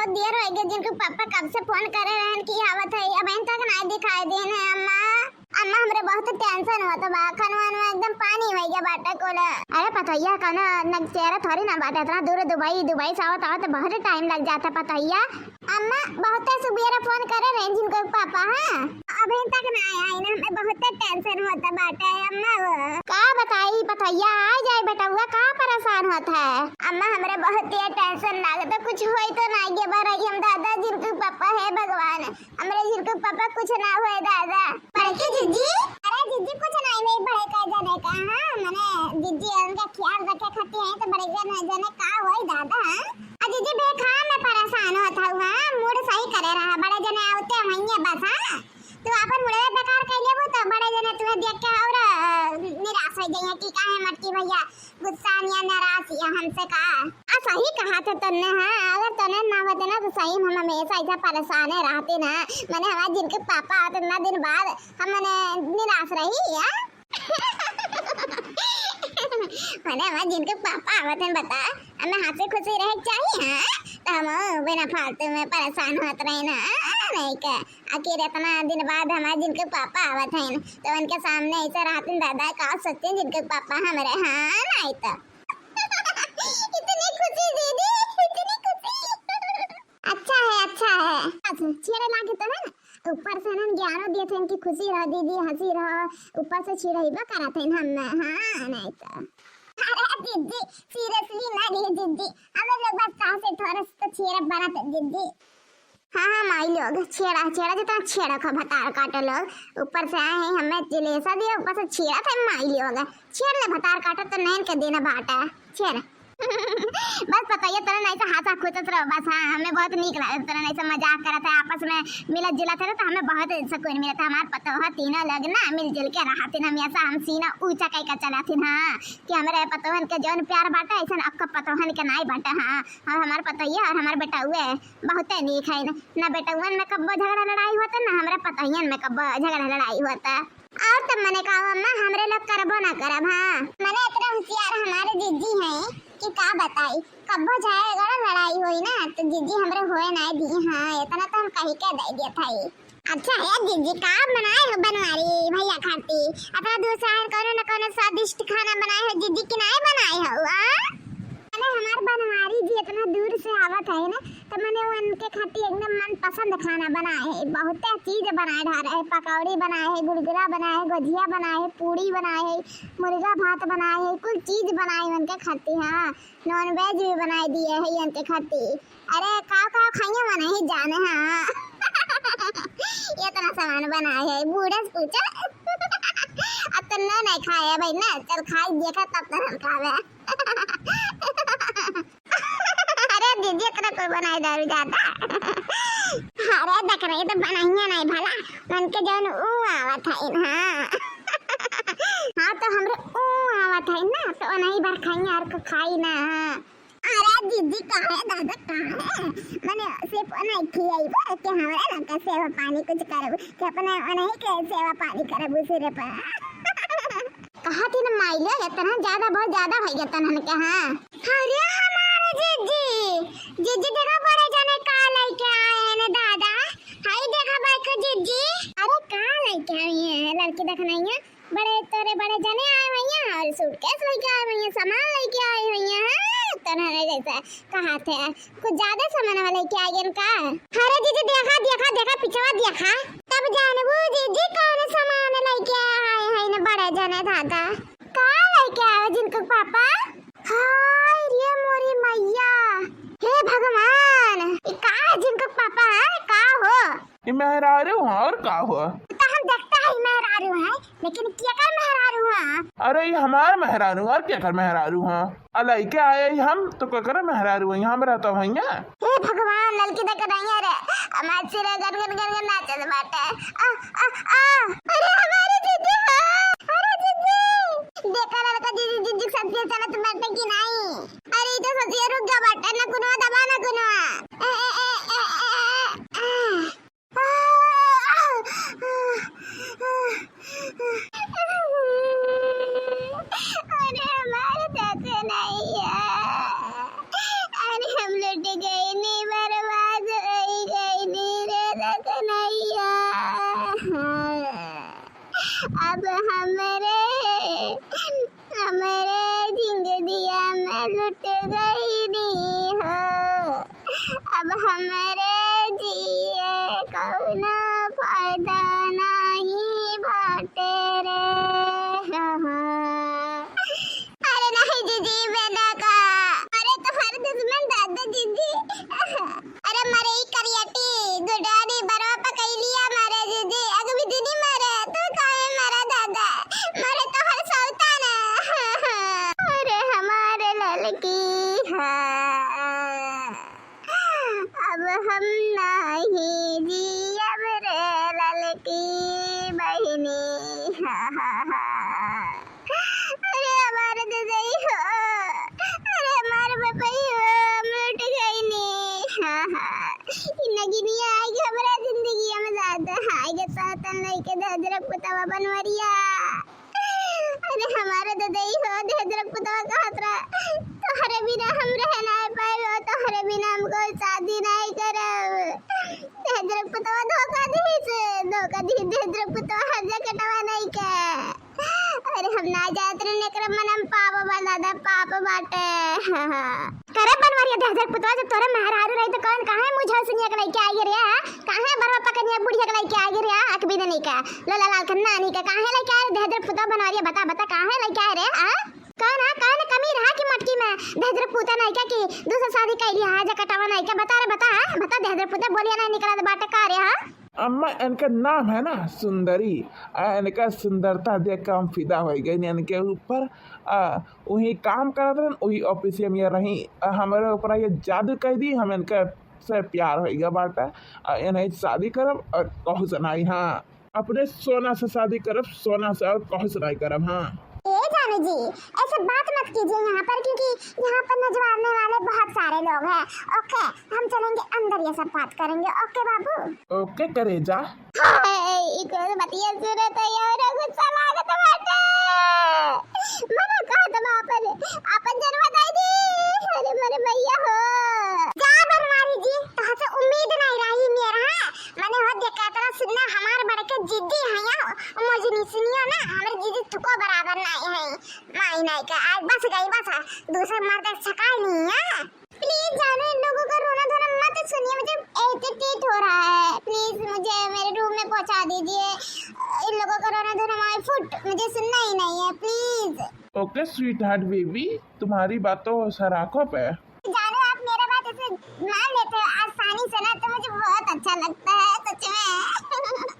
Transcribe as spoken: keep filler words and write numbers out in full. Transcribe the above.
देर होइ गए, जिनके पापा कब से फोन करे रहन कि आवत है, अबहिन तक नाहीं दिखाई देन है अम्मा। अम्मा, हमरे बहुत tension होत बा, खनवा वनवा एकदम पानी होइ गया बाटे कुल। अरे पतोहिया, कौनो न चेहरा थोड़ी ना बाटे, इतना दूर दुबई, दुबई से आवत आवत बहुत time लग जाता पतोहिया। अम्मा, बहुते सुबेरे फोन करे रहे जिनके पापा, हाँ, अबहिन तक ना आए ना, हमें बहुते tension होत बाटे अम्मा। वो का बताई पतोहिया, आ जाए बेटउआ, का परेशान होत है? अम्मा, हमरे बहुत ये tension लागत, कुछ होई तो ना ये बार हम दादा जिनके पापा है भगवान, हमरे जिनके पापा कुछ ना होए दादा। बड़की जिज्जी? अरे जिज्जी, कुछ नाहीं, मैं बड़े कह जाने का, हाँ, मने जिज्जी उनका ख्याल रखे खातिर है तो बड़े जने, जने का होई दादा, हाँ? आ जिज्जी, बेखाम में परेशान होत हऊ, हाँ, mood सही करे रहा, बड़े जने आवते होइए बस, हाँ? तू आपन mood बेकार कर लेबू तो बड़े जने तुम्हें देख के और, अ, निराश हो जाइए कि काहे मटकी भैया गुस्सा या नाराज या हमसे का। आ सही कहा थे तन्ने, हाँ, अगर तन्ने ना होते ना तो सही में हम हमेशा ऐसा परेशाने रहते ना। मने हमारे जिनके पापा आते ना दिन बाद हम मने निराश रही, हाँ? मने हमारे जिनके पापा आवत हैं बता, हमें हंसी खुशी रहे के चाहिए, हाँ? तो हम बिना फालतू में परेशान होत रहे ना, हाँ, नहीं के। आखिर इतना दिन बाद हमारे जिनके पापा आवत हैं, तो उनके सामने ऐसे रहते हैं दादा, का सोचते हैं जिनके पापा हमरे, हाँ, नहीं तो। इतनी खुशी दीदी, इतनी खुशी। अच्छा है, अच्छा है। अच्छा, छेड़े लागे तो है ना, ऊपर से ना ज्ञानो दिए थे इनकी खुशी रहो दीदी, हंसी रहो, ऊपर से छिड़ैबो करत हैं हम, हाँ, नहीं तो। अरे दीदी, seriously ना रे दीदी, हम लोग बस कहाँ से थोड़ा सा तो cheer up बनत है दीदी। हाँ, हाँ, माई लोग, छेड़ा, छेड़ा, जितना छेड़ा का भतार काटे लोग, ऊपर से आए हैं, हमें दिलेसा दिया, ऊपर से छेड़ा था माई लोग, छेड़ ले भतार काटे तो नैन के देना बाटा, छेड़। बस पतोहिया तोरे नहीं से हंसा खुशत रहो बस, हाँ, हमें बहुत नीक लागत, तोरे नहीं से मजाक करत है, आपस में मिलत जुलत है ना, तो हमें बहुत सुकून मिलत है, हमार पतोह तीनों लोग ना मिलजुल के रहत हैं, हमेशा हम सीना ऊंचा कई का चलत हैं, हाँ, कि हमरे पतोहन के जौन प्यार बाटे, ऐसन अक्का पतोहन के नाई बाटे, हाँ, और हमार पतोहिया और हमार बेटउए बहुते नीक है। ना बेटउअन में कब्बो झगड़ा लड़ाई होता, ना हमरा पतोहियन में कब्बो झगड़ा लड़ाई होता। और तब मने का अम्मा, हमरे लोग करबो ना करब, हाँ। मने इतना होशियार हमारे जिज्जी हैं कि का बताई, कब्बो झगड़ा लड़ाई होई ना तो जिज्जी हमरे होए ना दी, हाँ, इतना तो हम कही के दे दिया था। अच्छा है जिज्जी, का बनाए हो बनवारी भैया खाती? अपना दूसरा कौनो न कौनो स्वादिष्ट खाना बनाए हो जिज्जी कि नाय बनाए हो, आ? अरे हमार बनवारी जी इतना दूर से आवत है ना, तो मने उनके खातिर एकदम मनपसंद खाना बनाए है, बहुते चीज बनाए डारे है, पकौड़ी बनाए है, गुलगुला बनाए है, गोझिया बनाए है, पूड़ी बनाए है, मुर्गा भात बनाए है, कुल चीज बनाए उनके खातिर, हाँ, non veg भी बनाए दिए है उनके खातिर। अरे काव काव खाइए मन ही जाने, हाँ। इतना सामान बनाए है, बूढ़ा से पूछा। अब तो न नहीं खाए है भाई ना, चल खाई देखा तब तो हम खावे। अरे दीदी, इतना कोई बनाए दारू ज्यादा। अरे देख रही तो बनाइए नहीं भला, मन के जौन ऊ आवत है, हाँ। हाँ, तो हमरे ऊ आवत है ना, तो नहीं भर खाइए और को खाई ना। अरे दीदी, काहे दादा, काहे? मने सिर्फ नहीं खियाई बा कि हमरे लगे सेवा पानी कुछ करबू, कि अपने नहीं के सेवा पानी करबू सिर्फ। कहा थी ना माई ले, इतना ज्यादा, बहुत ज्यादा भई गया तनहन के, हाँ। अरे हमारे जिज्जी, जिज्जी देखा बड़े जने का लेके आए हैं ना दादा, हाय देखा बैठो जिज्जी। अरे का लेके आई है लड़की, देख नहीं है, बड़े तोरे बड़े जने आए हुए हैं और suitcase लेके आए हुए हैं, सामान लेके आए हुए हैं, हाँ, तनहन जैसे कहा थे। कुछ ज्यादा सामान वाला लेके आ गए का? अरे दीदी, देखा, देखा, देखा, पिछवा देखा। तब जानबू दीदी, कौन सामान लेके आए हैं न बड़े जने दादा। का लेके आए जिनको पापा? हाय रे मोरी मैया, हे भगवान, ई का है जिनको पापा है, का हो? ई मेहरारू हो, और का हो? तो हम देखता है मेहरारू है, लेकिन केकर मेहरारू है? अरे, ई हमार मेहरारू, और केकर मेहरारू है? आ लइके आए ही हम, तो केकर मेहरारू है? हमरा तो भैया। हे भगवान, ललकी देख नहीं है रे, हमार सिरा गन गन गन गन नाचत बाटे। आ, आ, आ। अरे, हमारे दीदी हो, अरे दीदी। देखा ललका दीदी, दीदी सब के चलत बाटे कि नहीं? अरे, ई तो सचिया रुक गया बाटे, ना कुनवा दबा, ना कुनवा। ए, ए, ए, ए, ए, ए, ए। अरे हमारे साथ नहीं है, अरे हम लुट गए, नहीं बर्बाद अब हमरे, हमरे जिंदगिया में लुट गईनी हो। अब हमरे जिए कौनो फायदा नाही बाटे रे। अरे नहीं जीजी, बेटा का, अरे तोहर दुश्मन दादा जीजी। अरे मरे ई करियटी गुडानी बरवा पकैलिया मरे जीजी, अग बिजनी मरे, तू काहे मरा दादा, मरे तोहर सौता ना। अरे हमारे ललकी, हाँ, अब हम नाही जियब रे ललकी बहिनी, हाँ, हाँ, हाँ। अरे हमार ददई हो, अरे हमार बपई हो, हम लुट गईनी। हाँ, हाँ, ई नगिनिया आइगे हमरा जिंदगिया में दादा, आइगे सौतन लइके दहजरक पुतवा बनवरिया। अरे हमार ददई हो, दहजरक पुतवा कहत रहा, तोहरे बिना हम रह नाय पाए हो, तोहरे बिना हम कोई शादी नाय करब। दहजरक पुतवा धोखा दिहिस, धोखा दिहिस दहजरक पुतवा हर जगह टवा नहीं के। अरे हम ना जात रहन, एकरा मन में पाप बा दादा, पाप बाटे। हाँ, हाँ। करे बनवरिया दहजरक पुतवा, जब तोरे मेहरारू रही तो कौन काहे मुझे सुनिया के लइके आइगे रे, हाँ? काहे बरवा पकनिया बुढ़िया के लइके आइगे रे, हाँ? अक भी नहीं का, लोला लाल के नानी के काहे लइके आए दहजरक पुतवा बनवरिया, बता, बता काहे लइके आए रे, हाँ? कौन, हाँ? कौन कमी रहा कि मटकी में दहजरक पुतवा नहीं का कि दूसरा शादी कैली, हाँ, जा कटावा नहीं का, बता रे, बता, हाँ? बता दहजरक पुतवा बोलिया नहीं निकला बाटे का रे, हाँ? अम्मा, इनका नाम है ना सुंदरी, आ, इनका सुंदरता देख के हम फिदा हो गए इनके ऊपर। आ, वही काम करत रहन, वही ऑफिस में ये रही। आ, हमारे ऊपर ये जादू कर दी, हम इनका से प्यार हो गया बाटा। आ, इन्हें शादी करब और कहूँ से नहीं, हाँ, अपने सोना से शादी करब, सोना से, और कहूँ से नहीं करब, हाँ। ए जानू जी, ऐसे बात मत कीजिए यहाँ पर, क्योंकि यहाँ पर नजवारने वाले बहुत सारे लोग हैं। ओके, हम चलेंगे अंदर, ये सब बात करेंगे। ओके बाबू। ओके करेजा। हाय, ई कुल बतिया सुने तो ये और गुस्सा लागत बाटे। मना कहत बा अपन, अपन जनवा दे दी। अरे मोरे भैया हो। जा बनवारी जी, तोहसे उम्मीद नहीं रही मेरा, हाँ? मने हो देखा तरह सुनना हमार बड़के जिद्दी है, मजनू सुनियो ना, हमरे जिद्दी तुको बराबर नहीं है। माई नहीं का, आज बस गई बस, दूसरे मर्द सकाई नहीं है। प्लीज जानू, इन लोगों का रोना धोना मत सुनिए, मुझे इरिटेट हो रहा है। प्लीज मुझे मेरे रूम में पहुंचा दीजिए। इन लोगों का रोना धोना, माय फुट, मुझे सुनना ही नहीं है, प्लीज। ओके स्वीटहार्ट बेबी, तुम्हारी बातों सराखों पे। जानू, आप मेरा बात ऐसे मान लेते हो आसानी से ना, तो मुझे बहुत अच्छा लगता है सच में।